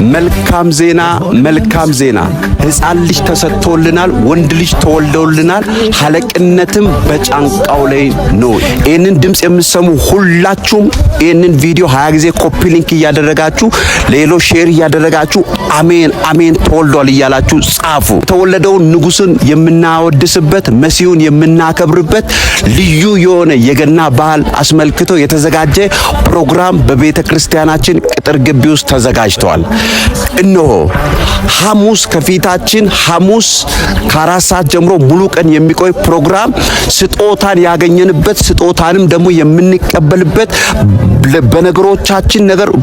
መልካም ዜና፣ መልካም ዜና! ሕፃን ልጅ ተሰጥቶልናል፣ ወንድ ልጅ ተወልዶልናል፣ አለቅነትም በጫንቃው ላይ ነው። ይህንን ድምፅ የምትሰሙ ሁላችሁም ይህንን ቪዲዮ 20 ጊዜ copy link እያደረጋችሁ፣ ሌሎች share እያደረጋችሁ፣ አሜን አሜን ተወልዷል እያላችሁ ጻፉ። የተወለደውን ንጉሥን የምናወድስበት፣ መሲሁን የምናከብርበት ልዩ የሆነ የገና በዓል አስመልክቶ የተዘጋጀ ፕሮግራም በቤተ ክርስቲያናችን ቅጥር ግቢ ውስጥ ተዘጋጅተዋል። እነሆ ሐሙስ፣ ከፊታችን ሐሙስ ከ4 ሰዓት ጀምሮ ሙሉ ቀን የሚቆይ ፕሮግራም፣ ስጦታን ያገኘንበት፣ ስጦታንም ደግሞ የምንቀበልበት፣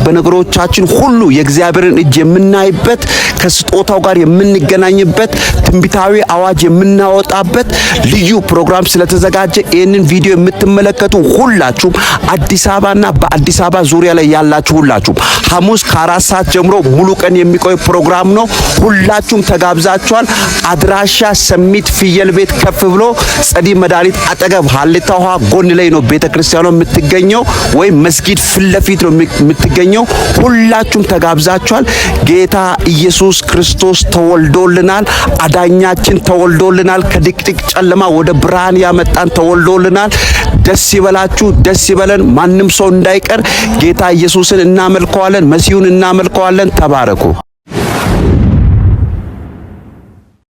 በነገሮቻችን ሁሉ የእግዚአብሔርን እጅ የምናይበት፣ ከስጦታው ጋር የምንገናኝበት፣ ትንቢታዊ አዋጅ የምናወጣበት ልዩ ፕሮግራም ስለተዘጋጀ ይህንን ቪዲዮ የምትመለከቱ ሁላችሁም፣ አዲስ አበባና በአዲስ አበባ ዙሪያ ላይ ያላችሁ ሁላችሁም፣ ሐሙስ ከ4 ሰዓት ጀምሮ ሙሉ ቀን የሚቆይ ፕሮግራም ነው። ሁላችሁም ተጋብዛችኋል። አድራሻ ሰሚት ፍየል ቤት ከፍ ብሎ ጸዲ መድኃኒት አጠገብ ሀሌታ ውሃ ጎን ላይ ነው ቤተ ክርስቲያኗ የምትገኘው፣ ወይም መስጊድ ፊት ለፊት ነው የምትገኘው። ሁላችሁም ተጋብዛችኋል። ጌታ ኢየሱስ ክርስቶስ ተወልዶልናል። አዳኛችን ተወልዶልናል። ከድቅድቅ ጨለማ ወደ ብርሃን ያመጣን ተወልዶልናል። ደስ ይበላችሁ፣ ደስ ይበለን። ማንም ሰው እንዳይቀር ጌታ ኢየሱስን እናመልከዋለን፣ መሲሁን እናመልከዋለን። ተባረኩ።